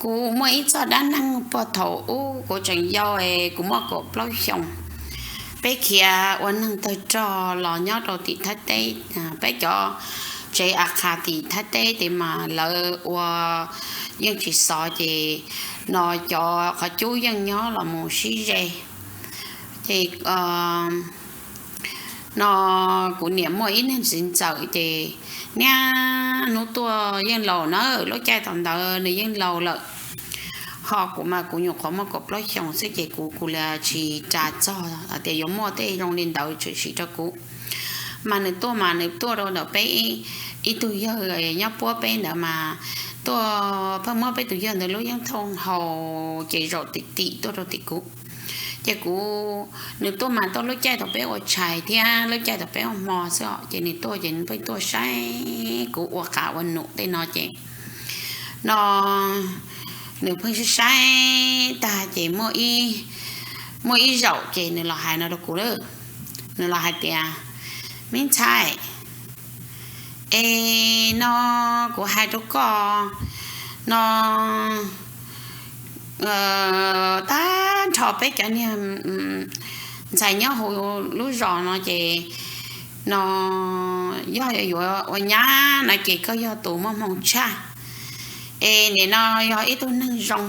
Kuv muaj ib txoj dab neeg puag thaum ub kuv tseem yau, kuv muaj kaum plaub xyoos. Peb khiav ua neeg tawg rog los nyob rau tim Thaib teb, peb cov tsev a qha tim Thaib teb tes mas lawv ua yeej tsis xov ces no cov qhov cub yeej nyob los mus sib ze. Ces no kuv niam muaj ib niag txiv ntxawm ces niaj hnub tuaj yeej laus na, lub caij thaum ntawd nws yeej laus lawm. Ho kuv mas kuv nyuam qhuav muaj kaum plaub xyoos xwb ces kuv kuv li tsis ras txog tias yuav muaj tej zoo li ntawd tshwm sim rau kuv. Mas nws tuaj mas nws tuaj rau ntawm peb ib tug yawg nyob puab peb ntawd mas tuaj pheej muab peb tus yawg ntawd lub yeeb thooj haus ces zaum tim tim tuaj rau tim kuv. Ces kuv, nws tuaj mas tuaj lub caij thaum peb ua tshais thiab lub caij thaum peb ua hmo xwb os, ces nws tuaj ces nws pheej tuaj saib kuv ua qab ua num tej no ces no nws pheej saib saib tag ces muaj ib zaum ces nws los hais no rau kuv lawm. Nws los hais tias, Me ntxhais, es no kuv hais rau koj no, tag nrho peb cov niag ntxhais nyob hauv lub zos no ces no yog yuav ua nyab no ces koj yog tus muaj hmoo tshaj. Es nim no yog ib tug neeg zoo,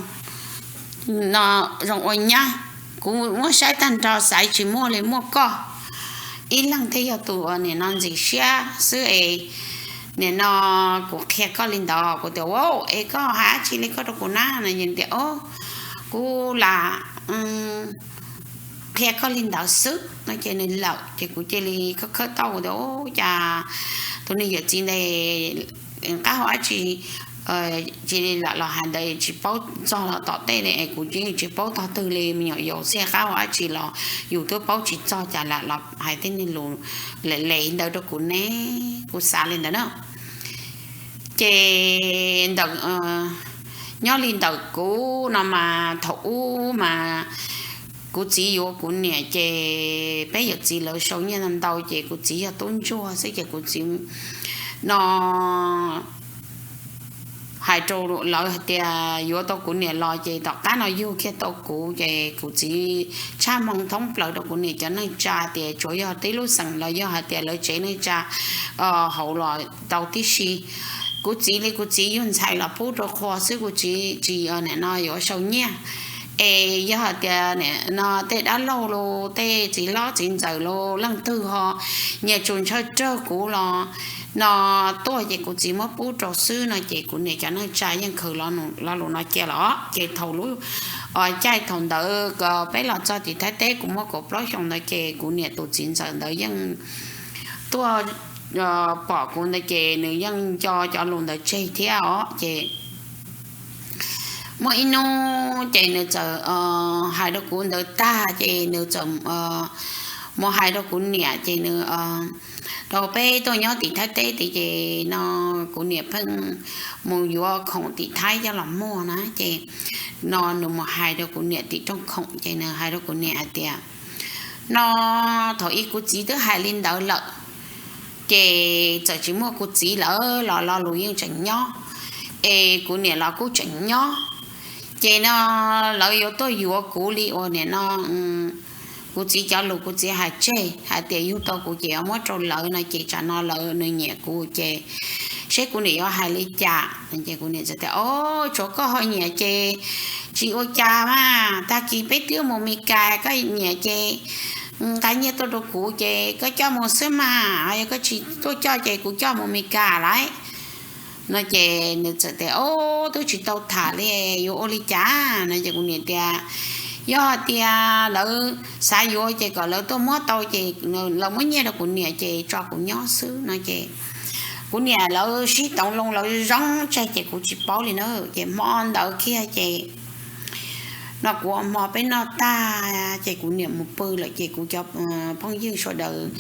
no zoo ua nyab. Kuv muab saib tag nrho xaiv tsis muaj li muaj koj ib leeg thiaj yog tus nim no ntxim siab xwb es nim no kuv qhia koj li ntawd. Kuv tias, Ua, es koj hais dab tsi li koj rau kuv na? No ces tias, O, kuv lam qhia koj li ntawd xwb no ces nws lawm ces kuv cia li khawb khawb tau, kuv tias, Ua cas tus niag yawm txiv ntawd qab hau dab tsi cia li lam los hais ntawd tsis paub txog tom tej li es kuv yeej tsis paub tog twg li, me nyuam yaus xwb qab hau dab tsi los yus twb paub tsis txog cas lam los hais tej niag lus lem lem ntawd rau kuv ne, kuv xav li ntawd na. Ces ntawm, nyob li ntawm kuv no mas thaum ub mas kuv txiv yuav kuv niam ces peb yawm txiv lawv sau nyiaj ntau ntau ces kuv txiv yog tub ntsuag xwb ces kuv txiv no hais rau lawv hais tias yuav tau kuv niam los ces tom qab no yug kiag tau kuv ces kuv txiv tshaj hmoo thoob plaws rau kuv niam cov neej tsa tias tsuas yog tib lub xeem los yog hais tias lawv tsev neej tsa hauv los tau tib si. Kuv txiv li kuv txiv yug ntxhais los pub rau qhua xwb, kuv txiv tsis nim no yuav sau nyiaj. Es yog hais tias nim no tej dab laug los tej txiv hlob txiv ntxawm los leej twg ho nyias tsuas ntshaw raug kuv los no tuaj ces kuv txiv muab pub rau xwb no ces kuv niam cov neej tsa yeej khwv lo lus no cia los ces thaum lub caij thaum ntawd peb los txog tim Thaib teb kuv muaj kaum plaub xyoos ntawd ces kuv niam tus txiv ntxawm ntawd yeej tuaj pom kuv ntawd ces nws yeej nco cov lus ntawd tseg thiab os. Ces muaj ib hnub ces nws txawm hais rau kuv ntawd tag ces nws txawm mus hais rau kuv niam ces nws rau peb tuaj nyob tim Thaib teb tid ces no kuv niam pheej mus yuav khoom tim Thaib coj los muag na ces no nws mus hais rau kuv niam tim rooj khoom ces nws hais rau kuv niam hais tias no thaum ub kuv txiv twb hais li ntawd lawm ces txawm tsis muaj kuv txiv lawm los lo lus yeej tseem nyob, es kuv niam los kuj tseem nyob. Ces no lawv yuav tuaj yuav kuv li uas nim no kuv txiv cov lus kuv txiv hais tseg hais tias yug tau kuv ces yuav muab rau lawv no ces tsam no lawv nws nyiam kuv ces seb kuv niam yuav hais li cas. Ces kuv niam txawm tias, O, tsuav koj ho nyiam ces tsis ua cas mas, tag kis peb twb mus Mes Kas, koj nyiam ces nqa nyiaj tuaj rau kuv ces koj coj mus xwb mas, yog koj tsis tuaj coj ces kuv coj mus Mes Kas lauj. No ces nws txawm tias, O, twb tsis tau tham li, yuav ua li cas? No ces kuv niam tias, Yog hais tias lawv xav yuav ces kom lawv tuaj muab tau ces lawv muab nyiaj rau kuv niam ces tso kuv nyob xwb no ces kuv niam lawv sib toov loo lawv zoo tseg ces kuv tsis paub li na. Ces hmo ntawd kiag ces no kuv ua hmo peb noj tag ces kuv niam mus pw lawm ces kuv cov phooj ywg sawv daws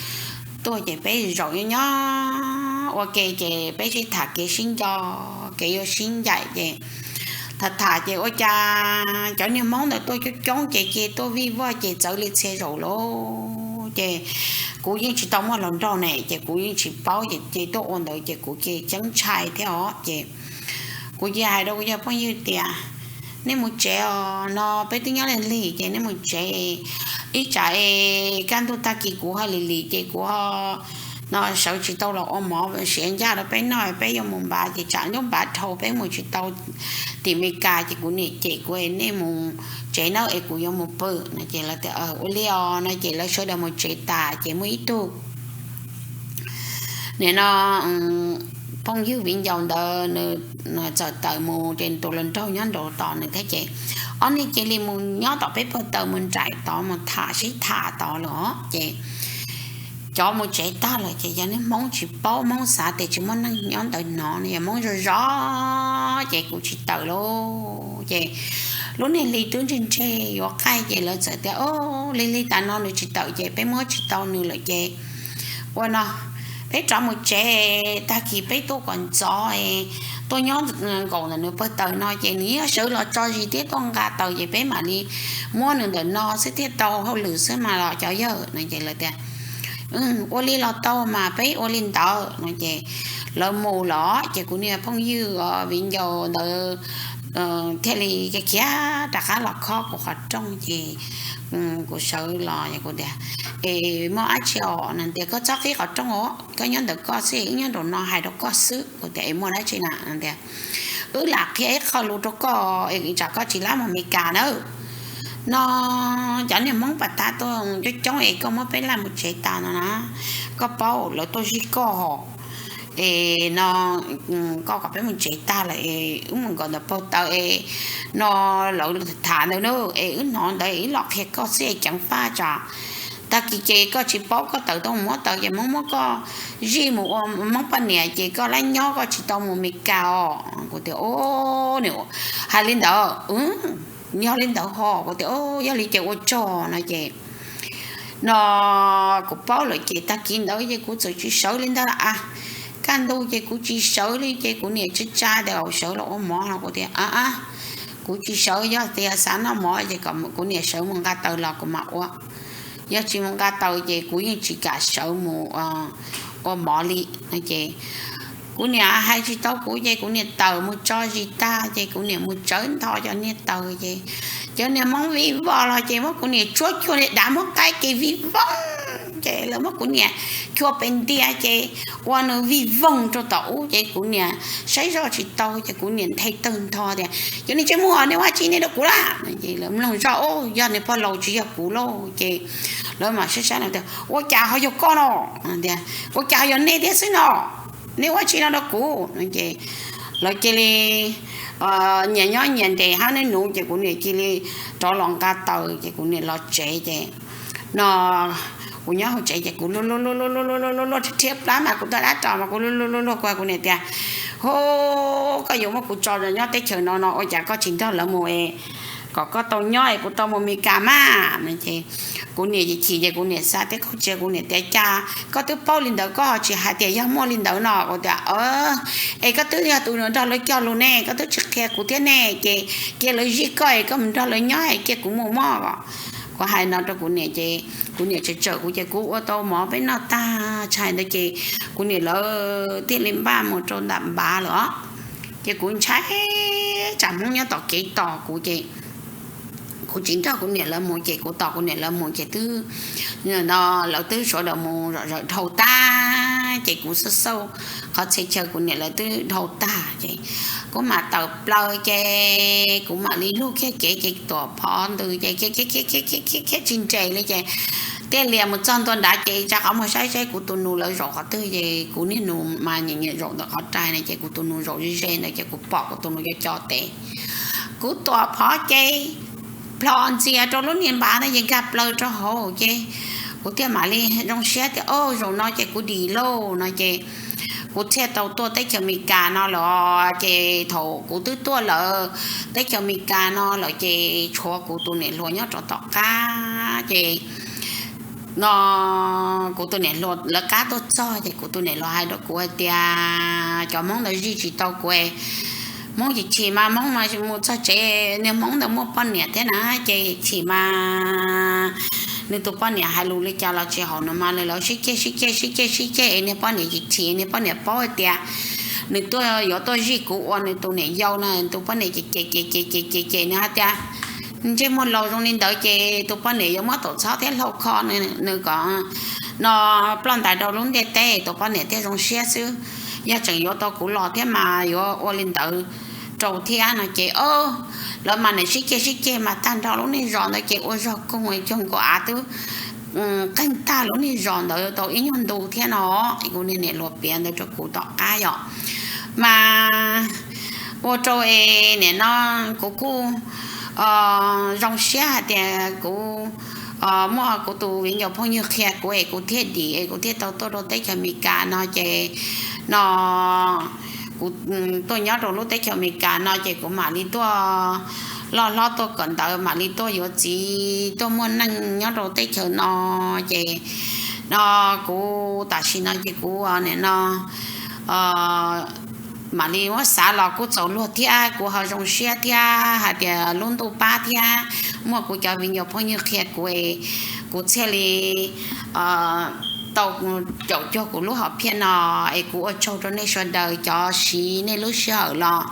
tuaj ces peb zaum nyob nyob ua ke ces peb sib tham kev sib nco, kev yuav sib ncaim ces tham tham ces ua cas cov niag Hmoob ntawd tuaj coob coob ces cia tuaj vij voj ces txawv li txhia zaus lauj. Ces kuv yeej tsis tau muaj hluas nraug ne ces kuv yeej tsis paub ces tuaj ua ntawd ces kuv ces ceeb ntshai thiab os. Ces kuv cia hais rau kuv cov phooj ywg tias, nej mus tsev os no, peb twb nyob lig lig ces nej mus tsev. Ib tsam es kaj ntug tag kis kuv ho lim lim ces kuv ho no sawv tsis tau los ua mov siav ncaj rau peb noj, peb yuav mus npav ces tsam ntuj npav dhau peb mus tsis tau tim Meskas ces kuv niam cem kuv, nej mus tsev nawb es kuv yuav mus pw no ces lawv tias ua li os no ces lawv sawv daws mus tsev tas ces muaj ib tug nim no phooj ywg viv ncaus ntawd nws txawm tawm mus ces tus hluas nraug nyob nraud tos nws thiab ces ob niag cia li mus nyob tom peb pawg taws mus nraim tod mus tham sib tham tod lawm ces cov mus tsev tag lawm ces yog niag Hmoob tsis paub, Hmoob xav tias tsis muaj neeg nyob ntawd hnov no, yog Hmoob zog zog ces kuv tsis tawm lauj. Ces lub niag hli twb ntseg ntseg yuav qaij ces lawv txawm tias lig lig tas no nws tsis tawm ces peb muab tsis tau nws lawm ces ua no, peb rov mus tsev, tag kis peb tuaj kom ntxov, tuaj nyob nkaum ntawm nws pawg taws no ces nws yuav sawv los tso zis thiab tuaj nqa taws ces peb mam li muab nws ntawm no xwb thiaj tau hauj lwm xwb mas los cov yawg no ces lawv tias ua li los tau mas peb ua li ntawd no ces lawv mus los ces kuv niag phooj ywg viv ncaus ntawd thiaj li khiav rov qab los khob kuv qhov rooj ces kuv sawv los kuv tias es muaj dab tsi os no tias koj txhob qhib qhov rooj os, koj nyob ntawm koj xwb, wb nyob nraum no hais rau koj xwb. Kuv tias es muaj dab tsi na no tias wb lam qhia ib qho lus rau koj es tsam koj tsis lab mus Meskas nawb no, cov niag Hmoob pas tab tuaj coob coob es koj muab peb laj mus tsev tas no na, koj paub lawv tuaj zij koj hos es no koj kom peb mus tsev tag lawm es wb mus nkaum ntawm pawg taws es no lawv tham ntawd na es wb hnov ntawd wb los qhia koj xwb es ceev faj tsam tag kis ces koj tsis paub koj tawm tuaj mus muab taws ces Hmoob muab koj zij mus ua Hmoob poj niam ces koj lab nyob koj tsis tau mus Meskas os. Kuv tias o, hais li ntawd, yog li ntawd hos. Kuv tias yog li ces ua tsaug no ces no kuv paub lawm ces tag kis ntawd ces kuv txawm tsis sawv li ntag a. Kaj ntug ces kuv tsis sawv li ces kuv niam tsa tsa tias sawv los ua mov no kuv tias a, kuv tsis sawv, yog tias xav noj mov ces kom kuv niam sawv mus nqa taws los kuv mam ua, yog tsis mus nqa taws ces kuv yeej tsis kam sawv mus ua mov li no ces kuv niam hais tsis tau kuv ces kuv niam tawm mus tso zis tag ces kuv niam mus tsawv ntho cov niag taws ces cov niag Hmoob vij voj los ces muab kuv niam tsuab cuag li dav muab qaib ces vij voog ces lawv muab kuv niam cuag pes ntia ces ua nws vij voog rau tom ub ces kuv niam saib zoj tsis tau ces kuv niam nthe tawg ntho tias cov niag ntsej muag nej ua dab tsi nej rau kuv lawm. Lawv mloog zoj, yog niag pog laus tsis yog kuv lauj ces lawv mam saib saib no tias ua cas ho yog koj no, tias ua cas ho yog nej thiab xwb no, nej ua dab tsi no rau kuv no ces lawv cia li nyias nyob nyias nres hab neb nuv ces kuv niam cia li rov los nqa taws ces kuv niam los tsev ces no kuv nyob hauv tsev ces kuv luag luag luag luag luag luag luag luag luag rhiab plab mas kuv tau dab ros mas kuv luag luag luag luag kuv, kuv niam tias hu, koj yuav muab kuv tso nyob teb chaws no no ua cas koj tsis nrog lawv mus es kom koj tau nyob es kuv tau mus Meskas mas no ces kuv niam chim ces kuv niam xa teb kauj tsia, kuv niam tias cas koj twb paub li ntawd koj ho tsis hais tias yog muaj li ntawd no. Kuv tias es koj twb yog tus nrog lawv cog lus ne, koj twb tsis qhia kuv thiab ne ces cia lawv zij koj es koj mus nrog lawv nyob es cia kuv mus mog. Kuv hais no rau kuv niam ces kuv niam tsawm tsawm kuv ces kuv ua tau mov peb noj tag tshais ntawd ces kuv niam lawv thiaj li npaj mus rau nram npav lawm os. Ces kuv ntshai tsam Hmoob nyob tom kev tos kuv ces kuv tsis nrog kuv niam lawv mus ces kuv tos kuv niam lawv mus ces twb no lawv twb sawv daws mus zom zaws dhau tag ces kuv xauj xauj qhov txhia chaw kuv niam lawv twb dhau tag ces kuv mam tawm plaws ces kuv mam li lug kiag kev ces tuam phov ntws ces khiav khiav khiav khiav khiav khiav tsis nres li ces thiaj li mus txog ntua nrad ces tsa qhov muag saib saib kuv tus nus lawv zaum qhov twg ces kuv niag nus mas nyiam nyiam zaum ntawm qhov rais na ces kuv tus nus zaum ze ze ntawd ces kuv pom kuv tus nus co co tes. Kuv tuam phov ces plho ntxias rau lub niag npav na ces nkag plaws rau hauv ces kuv thiaj mam li zoo siab tias o zaum no ces kuv dim lauj no ces kuv thiaj tau tuaj teb chaws Amelikas no los ces thaum kuv twb tuaj lawm teb chaws Amelikas no lawm ces tshuav kuv tus niam hluas nyob rau tom qab ces no kuv tus niam hluas lawv qab tuaj txog ces kuv tus niam hluas hais rau kuv hais tias cov Hmoob ntawd zij tsis tau kuv. Hmoob chim chim mas Hmoob mas mus txog tsev, niag Hmoob ntawd muaj poj niam thiab na ces chim mas nws tus poj niam hais lus li cas los tsis haum nws mas nws lawv sib ceg sib ceg sib ceg sib ceg es niag poj niam chim chim, niag poj niam paub hais tias nws tuaj yuav tuaj zij kuv ua nws tus niam yau no, tus poj niam ces ces ces ces ces ces ces nws hais tias ntsej muag laus zoo li ntawd ces tus poj niam yuav muab taum txhob thiab hlau kho nws kom no ploj ntais rau lub ntiaj teb, tus poj niam thiaj zoo siab xwb. Yog tseem yuav tau kuv los thiab mas yuav ua li ntawd rau thiab no ces lawv mas niam sib ceg sib ceg mas tag nrho lub niag zos ntawd ces ua zog koog cog nkaus av twb qeeg tag lub niag zos ntawd tau ib nyuag ntu thiab no. Kuv niag niam hluas piav ntawd rau kuv tom qab yom. Mas ua rau es nim no kuv kuj zoo siab hais tias kuv muaj kuv tus viv ncaus phooj ywg qhia kuv es kuv thiaj dim es kuv thiaj tau tuaj rau teb chaws Amelikas no ces no kuv tuaj nyob rau lub teb chaws Amelikas no ces kuv mam li tuaj loj hlob tuaj kawm ntawv, mam li tuaj yuav txiv tuaj muaj neej nyob rau teb chaws no ces no kuv tam sim no ces kuv nim no mam li muab xav los kuj txaus luag thiab kuv ho zoo siab thiab hais tias lub ntuj pab thiab muaj kuv cov viv ncaus phooj ywg qhia kuv, kuv thiaj li tau caum cuag kuv lub hom phiaj no. Es kuv ua tsaug rau nej sawv daws cov siv nej lub sij hawm los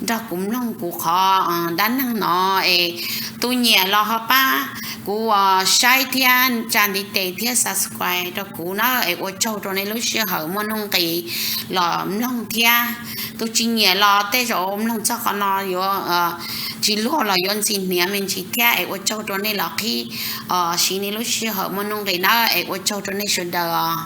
nrog kuv mloog kuv qhov dab neeg no es tus nyiam los ho pab kuv saib thiab tsa ntiv tes thiab subscribe rau kuv na. Es ua tsaug rau nej lub sij hawm muaj nuj nqis los mloog thiab tus tsis nyiam los tej zaum mloog txog qhov no yuav tsis luag los yuav ntxim hniav me ntsis thiab. Es ua tsaug rau nej los qhib siv nej lub sij hawm muaj nuj nqis na. Es ua tsaug rau nej sawv daws os.